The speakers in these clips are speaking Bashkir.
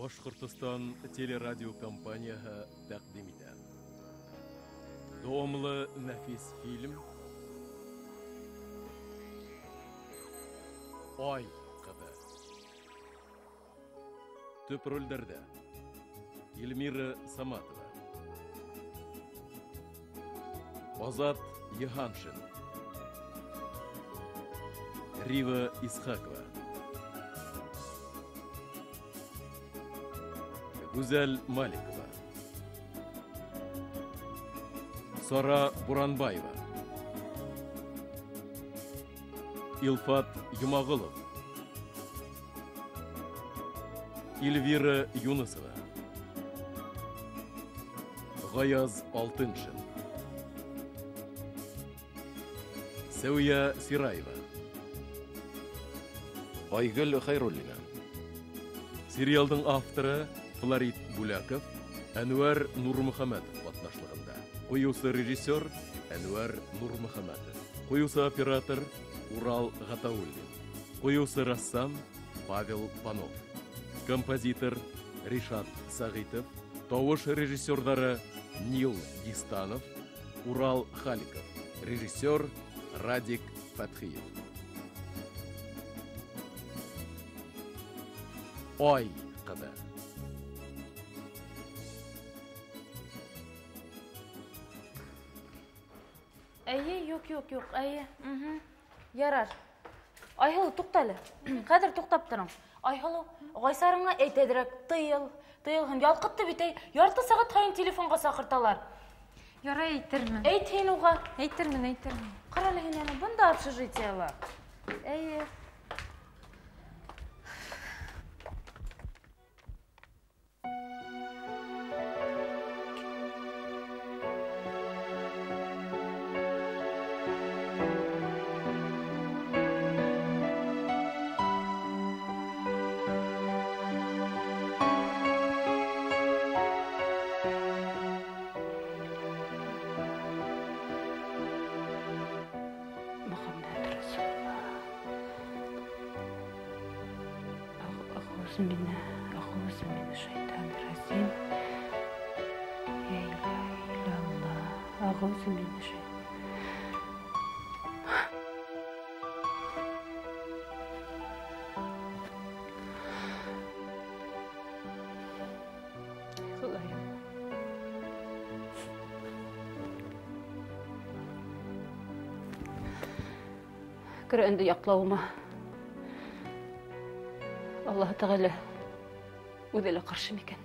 Башҡортостан телерадиокомпанияһы тәҡдим итә. Дауамлы нәфис фильм Ай ҡыҙы. Төп ролдәрҙә Эльмира Саматова, Азат Йыһаншин, Рива Исхакова, Гүзәл Маликова, Сара Буранбаева, Илфат Йомағолов, Эльвира Юнысова, Ғаяз Алтыншин, Сәүиә Сираева, Айгөл Хәйруллина. Сериалдың авторы Флорид Бүләков, Әнүәр Нурмөхәмәтов ҡатнашлығында. Ҡуйыусы режиссер Әнүәр Нурмөхәмәтов, ҡуйыусы оператор Урал Ғатауллин, ҡуйыусы рәссам Павел Панов, композитор Ришат Сәғитов, тауыш режиссерҙары Нил Дистанов, Урал Халиков, режиссер Радик Фәтхиев. Ай ҡыҙы. Әйе, юҡ, юҡ, юҡ, әйе. Ярар. Айһылыу, туҡта әле. Хәҙер туҡтап тороң. Айһылыу, Ғайсарыңа әйт әҙерәк, тыйыл, тыйылһын. Ялҡытты бит, әй. Ярты сәғәт һайын телефонға саҡырталар. Ярай, әйтермен. Әйт һин уға. Әйтермен, әйтермен. Ҡара әле һин аны, бында общежитиела. Әйе. Ҡөрьәнде яҡлауыма Аллаһы Тәғәлә үҙе лә ҡаршы микән?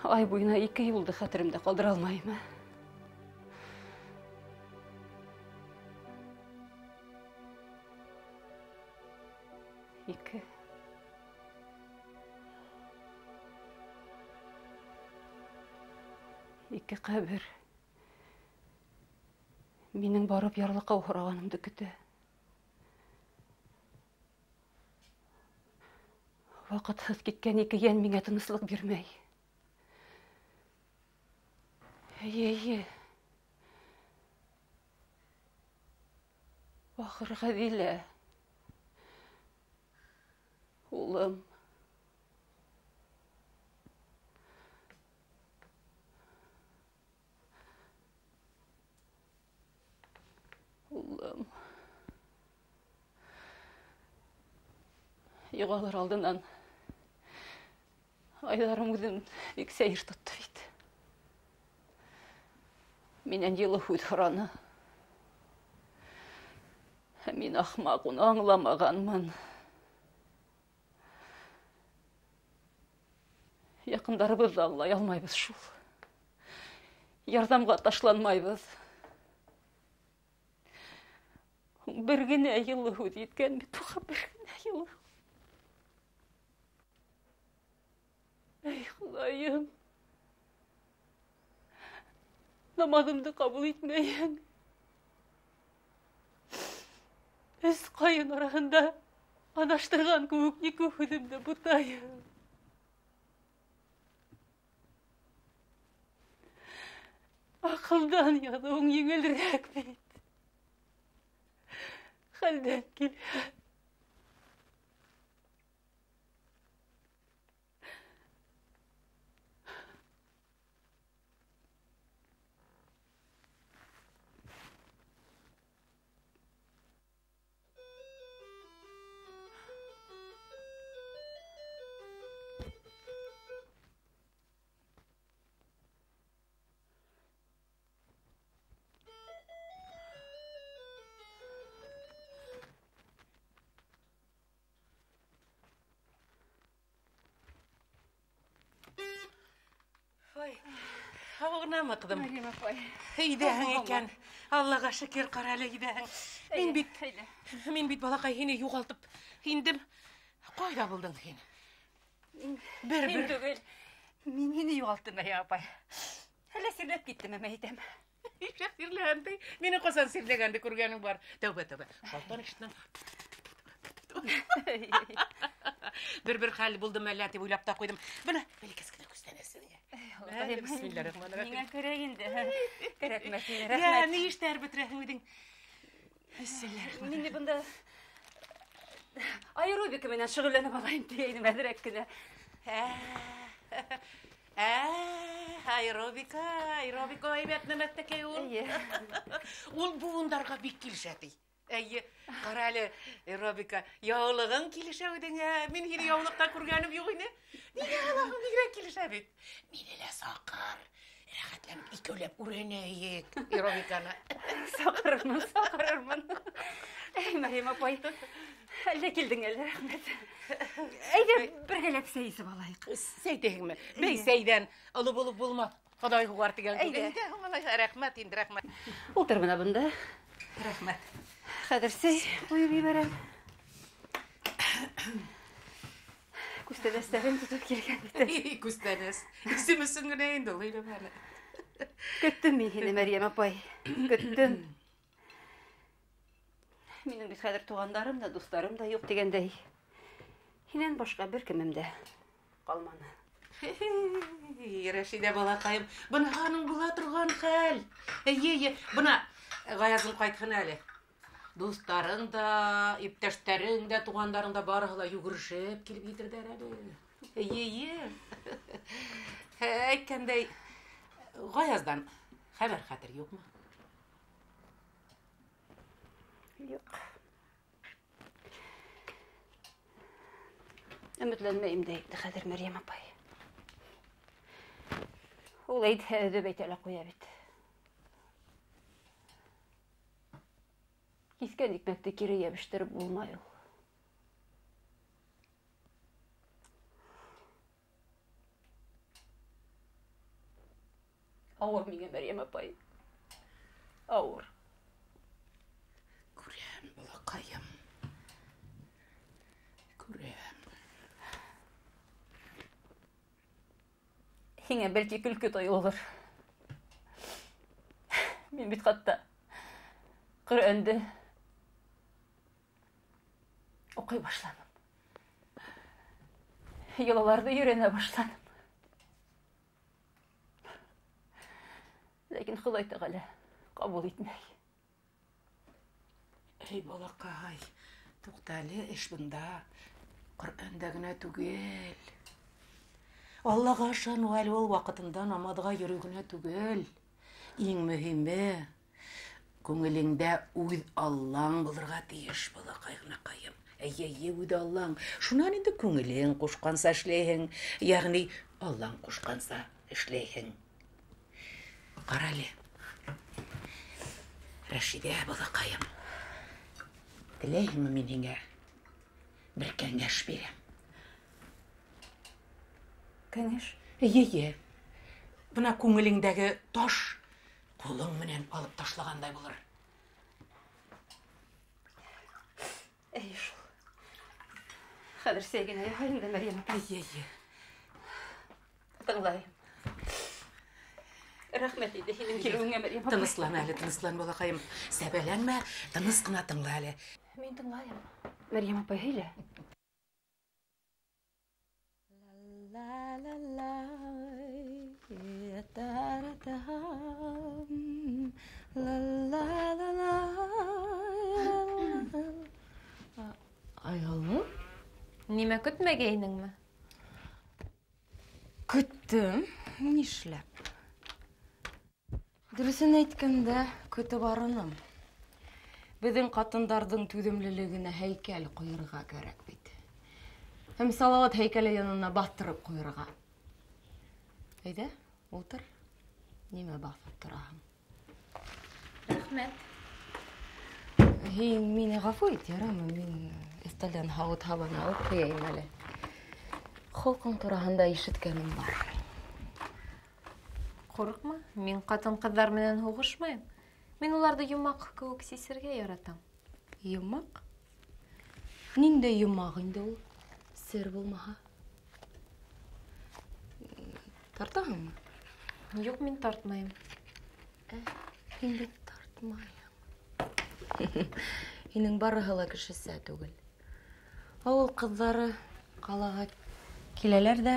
Ай буйына ике юлды хәтеремдә ҡалдыра алмайым. Ике. Ике ҡәбер минең барып ярлыҡау һорағанымды көтә. Ваҡытһыҙ киткән ике йән миңә тыныслыҡ бирмәй. Эйе, эйе. Бахыр Ғәҙилә. Улым. Улым. Юғалыр алдынан Айҙарым үҙен бик сәйер тотто бит. Минән йылы һүҙ һораны. Ә мин ахмаҡ, уны аңламағанмын. Яҡындарыбыҙҙы аңлай алмайбыҙ шул. Ярҙамға ташланмайбыҙ. Бер генә йылы һүҙ еткән бит уға, бер генә йылы. Эй, Хоҙайым, намаҙымды ҡабул итмәйһең. Өс ҡайын араһында аҙаштырған кеүек ике һүҙемде бутайым. Аҡылдан яҙыуың еңелерәк бит. Хәлдән килһә. Һауығынамы, ҡыҙым? Мәрйәм апай. Өйҙәһең икән. Аллаға шөкөр, ҡара әле өйҙәһең. Мин бит балаҡай һине юғалтып индем. Ҡайҙа булдың һин? Бер. Мин түгел. Мин һине юғалттым, Мәрйәм апай. Әллә сирләп киттем, әмә әйтәм. Нишләп сирләгән ти? Мине ҡасан сирләгәнде күргәнең бар? Тәүбә, тәүбә. Шайтан эшенән. Бер-бер хәл булдым әллә тип уйлап та ҡуйҙым. Бына бәләкәс кенә күстәнәсең. Бисмиллаһир-рахманир-рахим. Миңә кәрәк инде. Кәрәкмәҫ, Йә, рәхмәт. ни эштәр бөтөрәһең үҙең? Бисмиллаһир-рахманир-рахим. Мин бында аэробика менән шөғөлләнеп алайым тигәйнем әҙерәк кенә. Аэробика, аэробика әйбәт нәмәктәкәй ул. Эйе. Ул быуындарға бик килешә ти. Әйе, ҡара әле, аэробика, яулығың килешә үҙеңә. Мин һине яулыҡта күргәнем юҡ ине. Ниңә Аллаһым бигерәк килешә бит. Мине лә саҡыр. Рәхәтләнеп икәүләп үрәнәйек аэробиканы. Саҡырырмын, саҡырырмын. Әй, Мәрйәм апай, әллә килдең әле, рәхмәт. Әйҙә, бергәләп сәй эсеп алайыҡ. Сәй тиһеңме? Бей, сәйҙән оло булып булмаҫ. Хоҙай һуғар тигән кеүек. Әйҙә. Әйҙә, һуң алайһа, рәхмәт инде, рәхмәт. Ултыр бына бында. Рәхмәт. Хәҙер сәй ҡуйып ебәрәм. Күстәнәстәрен тотоп килгән бит. Эй, күстәнәс. Исем өсөн генә инде ул, һөйләмә әле. Көттөм мин һине, Мәрйәм апай. Көттөм. Минең бит хәҙер туғандарым да, дуҫтарым да юҡ тигәндәй. Һинән башҡа бер кемем дә ҡалманы. Эй, Рәшиҙә балаҡайым, бына аның була торған хәл. Эйе, эйе, бына Ғаязың ҡайтһын әле. Дуҫтарың да, иптәштәрең дә, туғандарың да барыһы ла йүгерешеп килеп етерҙәр әле. Эйе, эйе. Әйткәндәй, Ғаяздан хәбәр-хәтер юҡмы? Юҡ. Өмөтләнмәйем дә инде хәҙер, Мәрйәм апай. Ул әйтһә, өҙөп әйтә лә ҡуя бит. Киҫкән икмәкте кире йәбештереп булмай ул. Ауыр миңә, Мәрйәм апай. Ауыр. Күрәм, балаҡайым. Күрәм. Һиңә бәлки көлкө тойолор. Мин бит хатта Ҡөрьәнде уҡый башланым. Йолаларҙы өйрәнә башланым. Ләкин Хоҙай Тәғәлә ҡабул итмәй. Эй, балаҡай, туҡта әле, эш бында Ҡөрьәндә генә түгел. Аллаға ышаныу әле ул ваҡытында намаҙға йөрөү генә түгел. Иң мөһиме, күңелеңдә үҙ Аллаң булырға тейеш, балаҡай ғынакайым. Эйе, эйе, үҙ Аллаң. Шунан инде күңелең ҡушҡанса эшләйһең, йәғни Аллаң ҡушҡанса эшләйһең. Ҡара әле, Рәшиҙә балаҡайым, теләйһеңме мин һиңә бер кәңәш бирәм? Кәңәш? Эйе, эйе. Бына күңелеңдәге таш ҡулың менән алып ташлағандай булыр. Эйе шул. Хәҙер сәй генә яһайым да, Мәрйәм апай. Эйе, эйе. Тыңлайым. Рәхмәт инде һинең килеүеңә, Мәрйәм апай. Тыныслан әле, тыныслан, балаҡайым. Сәбәләнмә, тыныс ҡына тыңла әле. Мин тыңлайым. Мәрйәм апай, һөйлә. La la la ta ra ta la la la la. Нимә көтмәгәйнеңме? Көттөм. Нишләп? Дөрөҫөн әйткәндә, көтөп арыным. Беҙҙең ҡатындарҙың түҙемлелегенә һәйкәл ҡуйырға кәрәк бит. Һәм Салауат һәйкәле янына баҫтырып ҡуйырға. Әйҙә, ултыр. Нимә баҫып тораһың? Рәхмәт. Һин мине ғәфү ит, ярамы? Мин өҫтәлдән һауыт-һабаны алып ҡуяйым әле. Холҡоң тураһында ишеткәнем бар. Ҡурҡма, мин ҡатын-ҡыҙҙар менән һуғышмайым. Мин уларҙы йомаҡ кеүек сисергә яратам. Йомаҡ? Ниндәй йомаҡ инде ул? Сер булмаһа. Тартаһыңмы? Юҡ, мин тартмайым. Һин бит тартмайһың. Һинең барыһы ла кешесә түгел. Ауыл ҡыҙҙары ҡалаға киләләр ҙә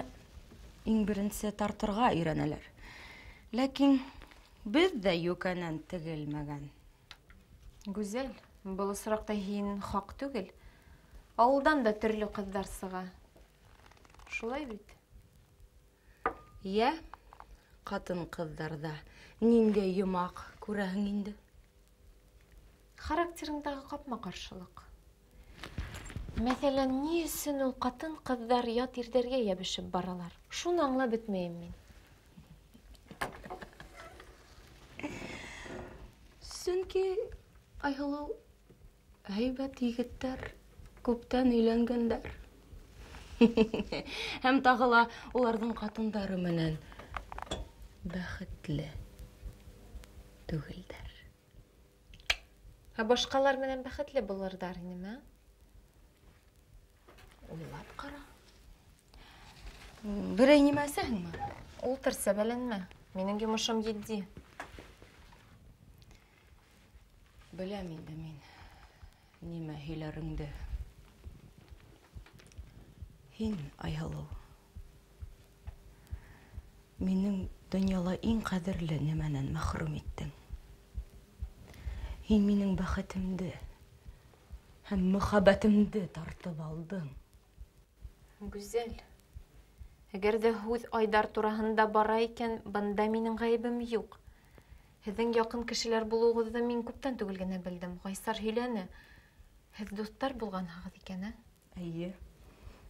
иң беренсе тартырға өйрәнәләр. Ләкин беҙ ҙә йүкәнән тегелмәгән. Гүзәл, был осраҡта һин хаҡ түгел. Ауылдан да төрлө ҡыҙҙар сыға. Шулай бит? Йә, ҡатын-ҡыҙҙарҙа ниндәй йомаҡ күрәһең инде? Характерыңдағы ҡапма-ҡаршылыҡ. Мәҫәлән, ни өсөн ул ҡатын-ҡыҙҙар ят ирҙәргә йәбешеп баралар? Шуны аңлап бөтмәйем мин. Сөнки, Айһылыу, һәйбәт егеттәр күптән өйләнгәндәр. Һәм тағы ла уларҙың ҡатындары менән бәхетле түгелдәр. Ә башҡалар менән бәхетле булырҙар инеме? Уйлап ҡара. Берәй нимә эсәһеңме? Ултыр, сәбәләнмә. Минең йомошом етди. Беләм инде мин нимә һөйләреңде. Һин, Айһылыу, минең донъяла иң ҡәҙерле нәмәнән мәхрүм иттең. Һин минең бәхетемде һәм мөхәббәтемде тартып алдың. Гүзәл, әгәр ҙә һүҙ Айҙар тураһында бара икән, бында минең ғәйебем юҡ. Һеҙҙең яҡын кешеләр булыуығыҙҙы мин күптән түгел генә белдем. Ғайсар һөйләне. Һеҙ дуҫтар булғанһығыҙ икән, ә? Эйе,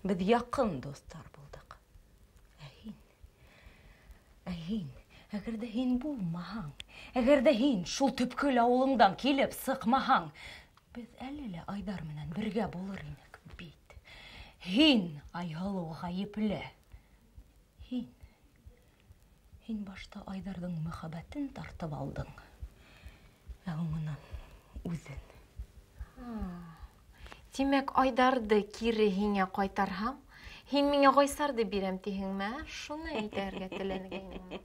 беҙ яҡын дуҫтар булдыҡ. Ә һин, әгәр ҙә һин булмаһаң, әгәр ҙә һин шул төпкөл ауылыңдан килеп сыҡмаһаң, беҙ әле лә Айҙар менән бергә булыр инек бит. Һин, Айһылыу, ғәйепле. Һин башта Айҙарҙың мөхәббәтен тартып алдың, ә һуңынан үҙен. Тимәк, Айҙарҙы кире һиңә ҡайтарһам, һин миңә Ғайсарҙы бирәм тиһеңме? Шуны әйтергә теләгәйнеңме?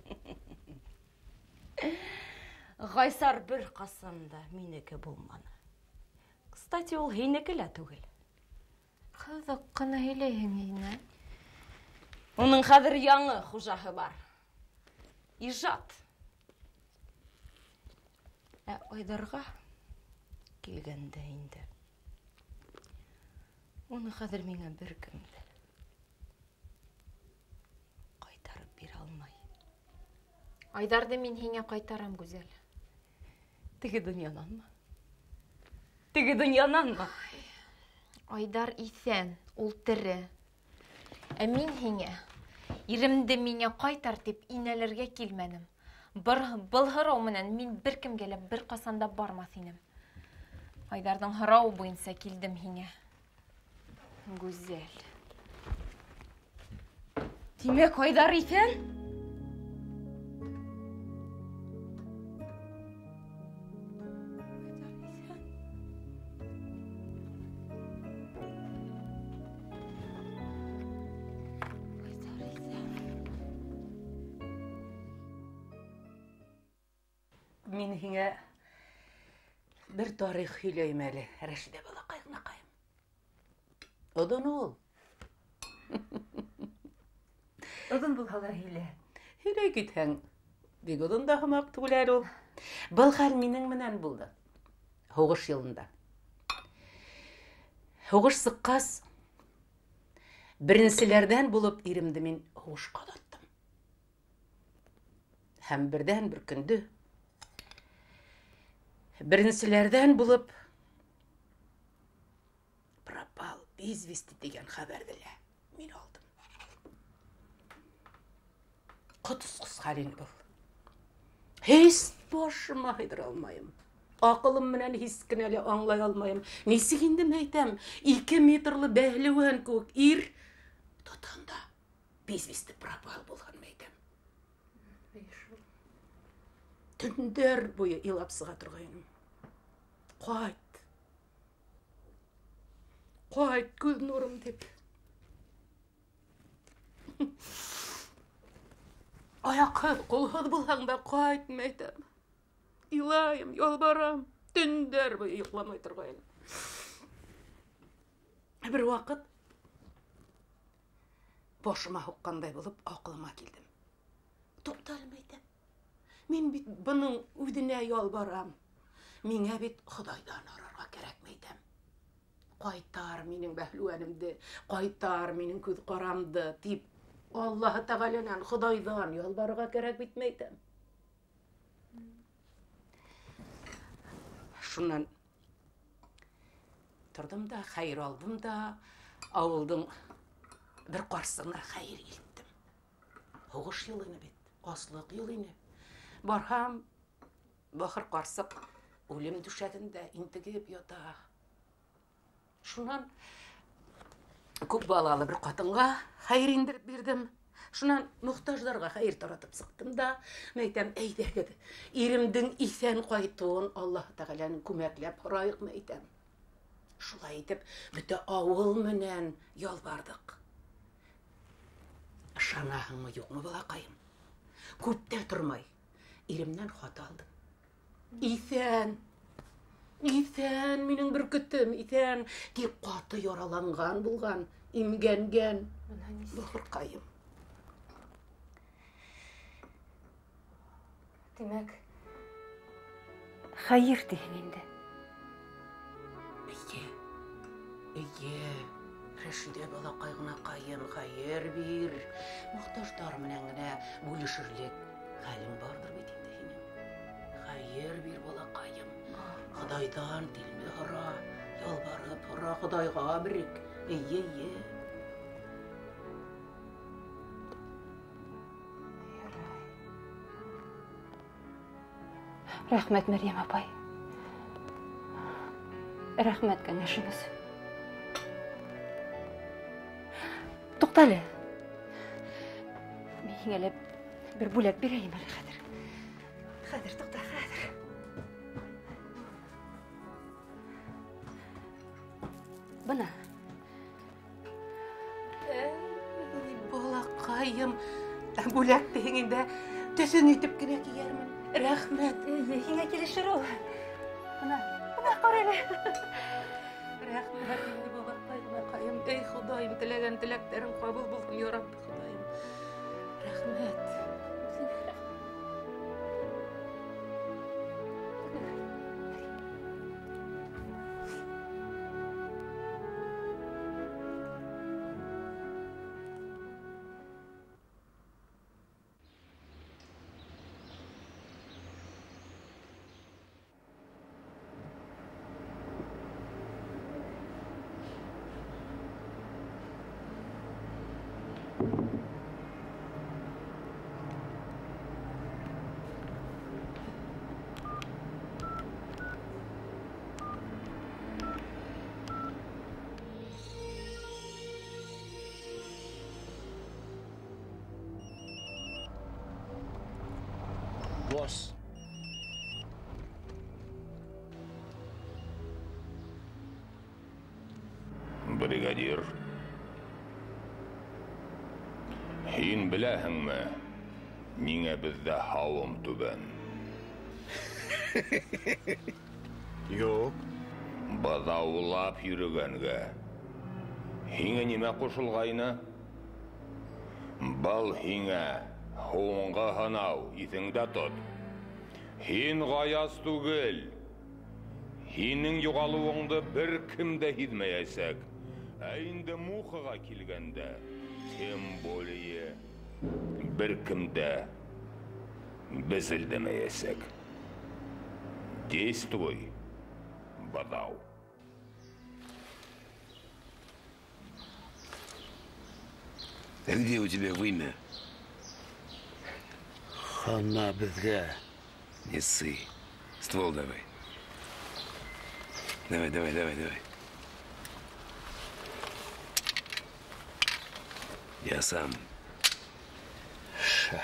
Ғайсар бер ҡасан да минеке булманы. Кстати, ул һинеке лә түгел. Ҡыҙыҡ ҡына һөйләйһең һин, ә? Уның хәҙер яңы хужаһы бар. Ижат. Ә Айҙарға килгәндә инде, уны хәҙер миңә бер кем дә ҡайтарып бирә алмай. Айҙарҙы мин һиңә ҡайтарам, Гүзәл. Теге донъянанмы? Теге донъянанмы? Айҙар иҫән, ул тере. Ә мин һиңә, иремде миңә ҡайтар тип инәлергә килмәнем. Был һорау менән мин бер кемгә лә бер ҡасан да бармаҫ инем. Айҙарҙың һорауы буйынса килдем һиңә. Гүзәл. Тимәк, Айҙар иҫән? Мин һиңә бер тарих һөйләйем әле, Рәшидә балаҡайым. Оҙон ул. Оҙон булһа ла һөйлә. Һөйләй китһәң, бик оҙон да һымаҡ түгел әле ул. Был хәл минең менән булды. Һуғыш йылында. Һуғыш сыҡҡас, Беренселәрҙән булып иремде мин һуғышҡа оҙаттым. Һәм берҙән-бер көндө беренселәрҙән булып пропал без вести тигән хәбәрҙе лә мин алдым. Ҡот осҡос хәл ине был. Һис башыма һыйҙыра алмайым. Аҡылым менән һис кенә лә аңлай алмайым. Нисек инде әйтәм, 2 метрлы бәһлеүән кеүек ир тотам да без вести пропал булған әйтәм. Төндәр буйы илап сыға торғайным. Ҡайт. Ҡайт, күҙ нурым тип. Аяҡһыҙ, ҡулһыҙ булһаң да ҡайт, әйтәм. Илайым, ялбарам, төндәр буйы йоҡламай торғайным. Бер ваҡыт башыма һуҡҡандай булып аҡылыма килдем. Туҡталым, әйтәм. Мин бит бының үҙенә ялбарам. Миңә бит Хоҙайҙан һорарға кәрәкме, әйтәм. Ҡайтар минең бәһлеүәнемде, ҡайтар минең күҙ ҡарамды тип Аллаһы Тәғәләнән, Хоҙайҙан ялбарырға кәрәк бит, әйтәм. Шунан торҙом да, хәйер алдым да, ауылдың бер ҡарсығына хәйер илттем. Һуғыш йылы ине бит, аслыҡ йылы ине. Барһам, бахыр ҡарсыҡ үлем түшәгендә интегеп ята. Шунан күп балалы бер ҡатынға хәйер индереп бирҙем. Шунан мохтаждарға хәйер таратып сыҡтым да, әйтәм, әйҙәгеҙ, иремдең иҫән ҡайтыуын Аллаһ Тәғәләнең күмәкләп һорайыҡмы, әйтәм. Шулай итеп, бөтә ауыл менән ялбарҙыҡ. Ышанаһыңмы, юҡмы, балаҡайым? Күп тә тормай, иремдән хат алдым. Иҫән, иҫән, минең бөркөтөм, иҫән. Тик ҡаты яраланған булған, имгәнгән. Бахырҡайым. Тимәк, хәйер тиһең инде. Эйе, эйе, Рәшиҙә балаҡай ғынаҡайым, хәйер бир. Мохтаждар менән генә бүлешерлек хәлең барҙыр бит инде һинең. Хәйер бир, балаҡайым. Хоҙайҙан тилме һора, ялбарып һора, Хоҙайға берек. Эйе, эйе. Рәхмәт, Мәрйәм апай. Рәхмәт кәңәшегеҙ. Туҡта әле. Мин һиңә әле бер бүләк бирәйем әле хәҙер. Хәҙер, туҡта, хәҙер. Бына. Эй, балаҡайым, бүләк тиһең инде, төҫөн итеп кенә кейәрмен. Рәхмәт. Эйе, һиңә килешер ул. Бына, бына ҡара әле. Рәхмәт инде, балаҡай, балаҡайым. Эй, Хоҙайым, теләгән теләктәрең ҡабул булһын, я Рабби, Хоҙайым. Рәхмәт. Босс. Бригадир. Һин беләһеңме, ниңә беҙҙә һауым түбән? Юҡ. Быҙаулап йөрөгәнгә. Һиңә нимә ҡушылғайны? Был һиңә һуңғы һынау, иҫеңдә тот. Һин Ғаяз түгел. Һинең юғалыуыңды бер кем дә һиҙмәйәсәк. Ә инде Мухаға килгәндә, тем более бер кем дә безелдәмәйәсәк. Действуй, быҙау. А где у тебя вымя? Хана беҙгә. Не ссы. Ствол давай. Давай, давай, давай, давай. Я сам. Шап.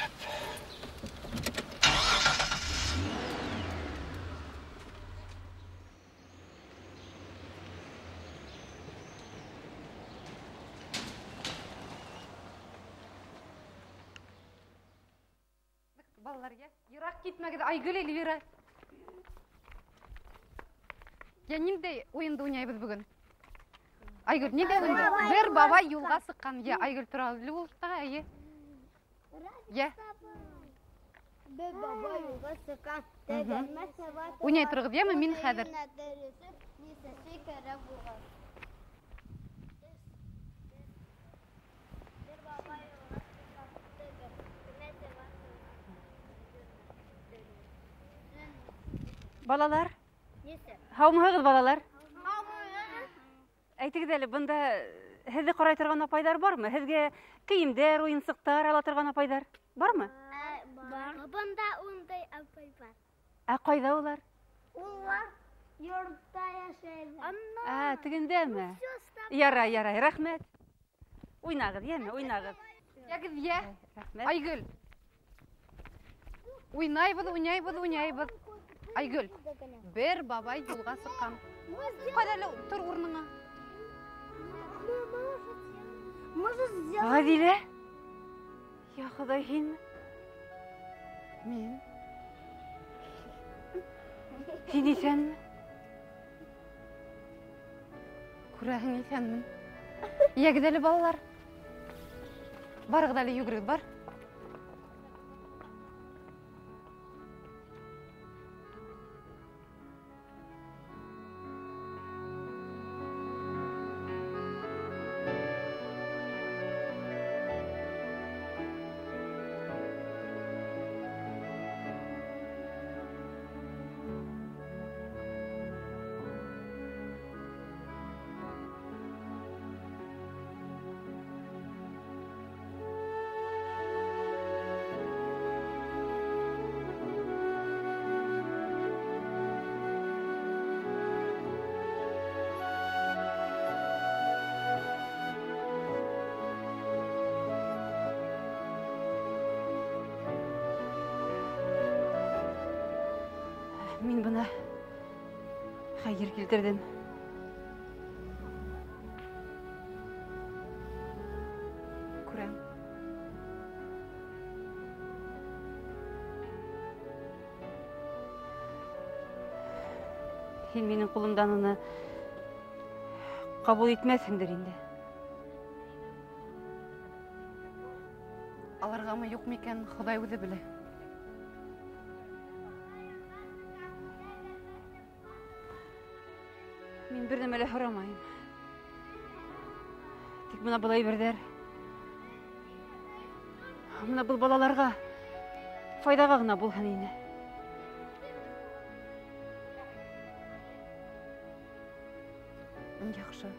Балалар, я? Йыраҡ китмәгеҙ, Айгөл, Эльвира. Я ниндәй уйынды уйнайбыҙ бөгөн? Айгөл, ниндәй уйынды? Бер бабай юлға сыҡҡан. Я, Айгөл тора әле ул уртаға, эйе. Я. Бер бабай юлға сыҡҡан. Тәгәрмәс таба. Уйнай тороғоҙ, яме, мин хәҙер. Нисәсе кәрәк булған. Бер бабай юлға сыҡҡан. Тәгәрмәс таба. Балалар? Нисә? Һаумыһығыҙ, балалар? Һаумыһығыҙ. Әйтегеҙ әле, бында һеҙҙе ҡарай торған апайҙар бармы? Һеҙгә кейемдәр, уйынсыҡтар ала торған апайҙар бармы? Бар. Бында ундай апай бар. Ә ҡайҙа улар? Улар йортта йәшәйҙәр. Ә, тегендәме? Ярай, ярай, рәхмәт. Уйнағыҙ, йәме, уйнағыҙ. Йәгеҙ, йә. Рәхмәт. Айгөл. Уйнайбыҙ, уйнайбыҙ, уйнайбыҙ. Айгөл, бер бабай юлға сыҡҡан. Ҡайҙа әле, тор урыныңа. Ғәҙилә? Я Хоҙай, һинме? Мин. Һин иҫәнме? Күрәһең, иҫәнмен. Йәгеҙ әле, балалар. Барығыҙ әле, йүгерегеҙ, бар. Мин бына хәйер килтерҙем. Күрәм. Һин минең ҡулымдан уны ҡабул итмәҫһеңдер инде. Алырғамы, юҡмы икән, Хоҙай үҙе белә. Мин бер нәмә лә һорамайым. Тик бына был әйберҙәр, бына был балаларға файҙаға ғына булһын ине. Яҡшы.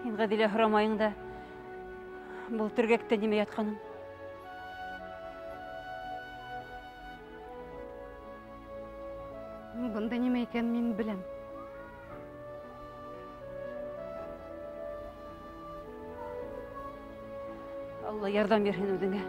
Һин, Ғәҙилә, һорамайың да, был төргәктә нимә ятҡанын. Бында нимә икәнен мин беләм. Алла ярҙам бирһен үҙеңә.